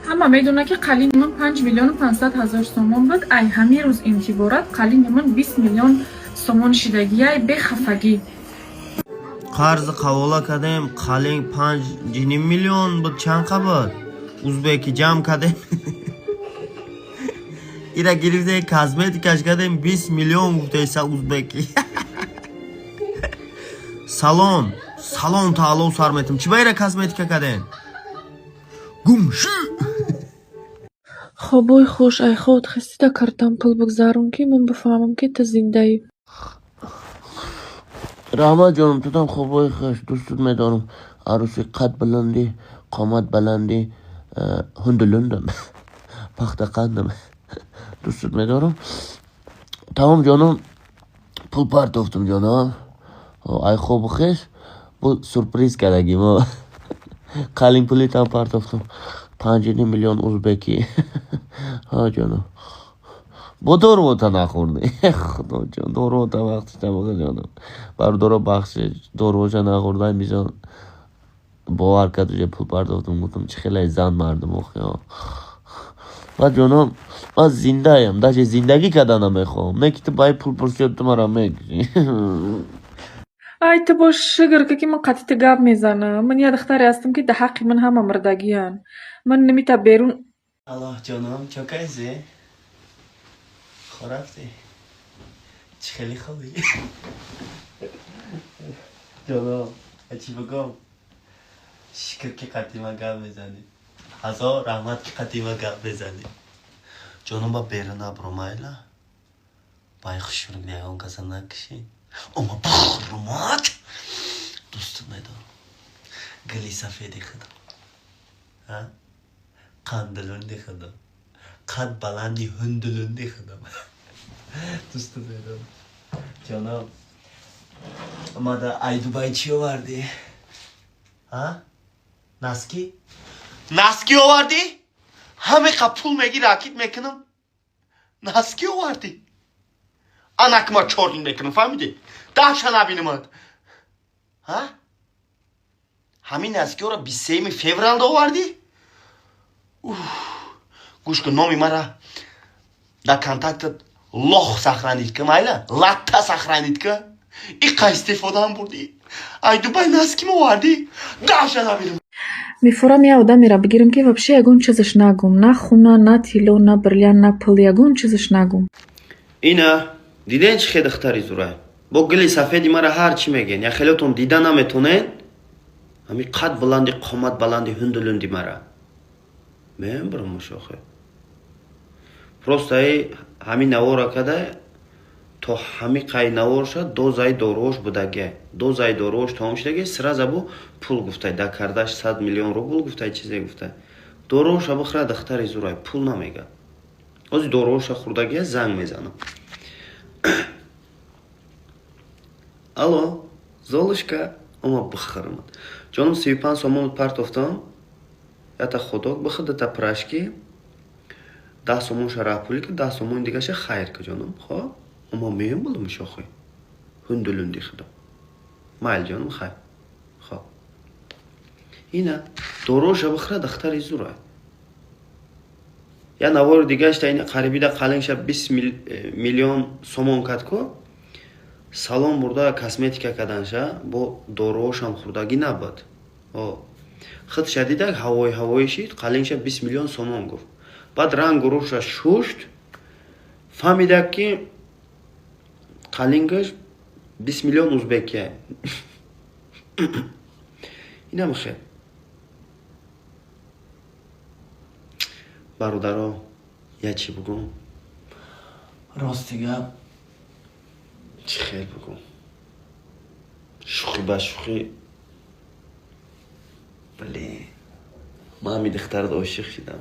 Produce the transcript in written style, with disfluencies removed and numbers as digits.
Ҳама медонад, ки қалини ман 5 миллиону 500 ҳазор сомон буд. Ай ҳамин рӯз интиборат қалини ман 20 миллион сомон шидагиай, бехафагӣ. Қарзи қавола кардем, қалинг 5,5 миллион буд, чанд қа буд, узбеки ҷамъ кардем, ира гирифте, косметикаш кардем, 20 миллион гуфтеса узбеки. Салон салон таалло сар метам, чӣ ба ира косметика кардем, гумши. Хобои хуш, ай хоб хестида кардам, пул бигзарон, ки ман бифаҳмам, ки ту зиндаӣ. Раҳмат, ҷонам, тутам хобои хуш, дӯстут медорам. Арӯси қад баландӣ, қомат баландӣ, ҳундулундам, пахтақандам, дӯстут медорам. Тамом, ҷонам, пул партофтум, ҷонам. Ай хобу хеш бу сюрприз кардагим, қалин пулитам партофтум, 5,5 миллион узбекӣ. Ҳа, ҷонам, бо доруота нахӯрдӣ, худоҷон, доруота вақтиша баха, ҷонам. Бародаро, бахшиш, доруоша нахӯрдай, мизон бовар кард, уже пул партофтум, гуфтам, чӣ хеле зан мардум охи. Баъд, ҷонам, ман зиндаям, даже зиндагӣ карда намехоҳам, не ки ту баи пул пурсиёд, ту мара мекушӣ. Ай, ту бош, шукр, ки ман қатъи ту гап мезанам. Ман як духтаре ҳастам, ки дар ҳаққи ман ҳама мурдагиянд. Ман немита берун. Алло, ҷонам, чо кайси? Хо рафтӣ? Чӣ хеле хобӣ, ҷонам? Чӣ бигӯм? Шукр, ки қатъи гап мезанӣ. Ҳазор раҳмат, ки қатъи гап мезанӣ, ҷонам. Ба берун набро, майла? Бай хушрӯ, ягон каса накушӣ. Ома бухрумат, дӯстут медорам, гули сафеди худам, қандилунди худам, қад баланди ҳундулунди худам, дӯстут медорам, ҷонам. Омада, ай Дубай чӣ овардӣ? Носки, носки овардӣ? Ҳамеқа пул мегӣ, ракит мекунам, носки овардӣ? Анакма чорин мекунам, фаҳмидӣ? Даҳша набинамад. Ҳамин носкиҳоро 23-юми февралда овардӣ? Гӯш кун, номи мара дар контактат лох сохранить ка, майла, латта сохранить ка. Иқа истифодаам бурдӣ, ай Дубай носким овардӣ, даҳша набинам. Мефорам як одамеро бигирам, ки вообще ягон чизаш нагум: на хуна, на тилло, на бриллиант, на пул, ягон чизаш нагум. Ина диден, чӣ хе духтари зурай, бо гули сафеди мара ҳар чӣ мегӯен, я хелотон дида наметонен. Ҳами қад баланди, қомат баланди, ҳундулунди мара мебарам мушохе. Просто ай ҳамин навора када, то ҳами қай наворша дозаи доруош будаге, дозаи доруош тамом шудаге, сразу бу пул гуфтай, да кардаш 100 миллион рубл гуфтай, чизе гуфтай. Доруоша бихӯра, духтари зурай, пул намега. Ози доруоша хӯрдагия, занг мезанам. Алло, Золушка, ома бихӯрмад, ҷонам, 35 сомонут партофтам, ята ходок бихӯр, дата пирожки, 10 сомонша раҳпулӣ ки, 10 сомони дигаша хайр ка, ҷонам. Хоб, ома меём булум, шохи ҳундулунди худо, майл, ҷонам, хайр, хоб. Ина доруоша бихӯра, духтари зурай. Я навори дигашта ина қарибида қалингша 20 миллион сомон кад ку, салон бурда косметика карданша, бо доруошам хӯрдагӣ набуд. Худша дидак, ҳавои ҳавоӣ шид, қалингша 20 миллион сомон гуфт. Баъд рангу рӯша шушт, фаҳмидак, ки қалингаш 20 миллион узбекия. Инам хел, бародаро, я чӣ бугум? Рости гап, чӣ хел бугум, шӯхӣ ба шӯхӣ, блин, ман ҳами духтарда ошиқ шидам.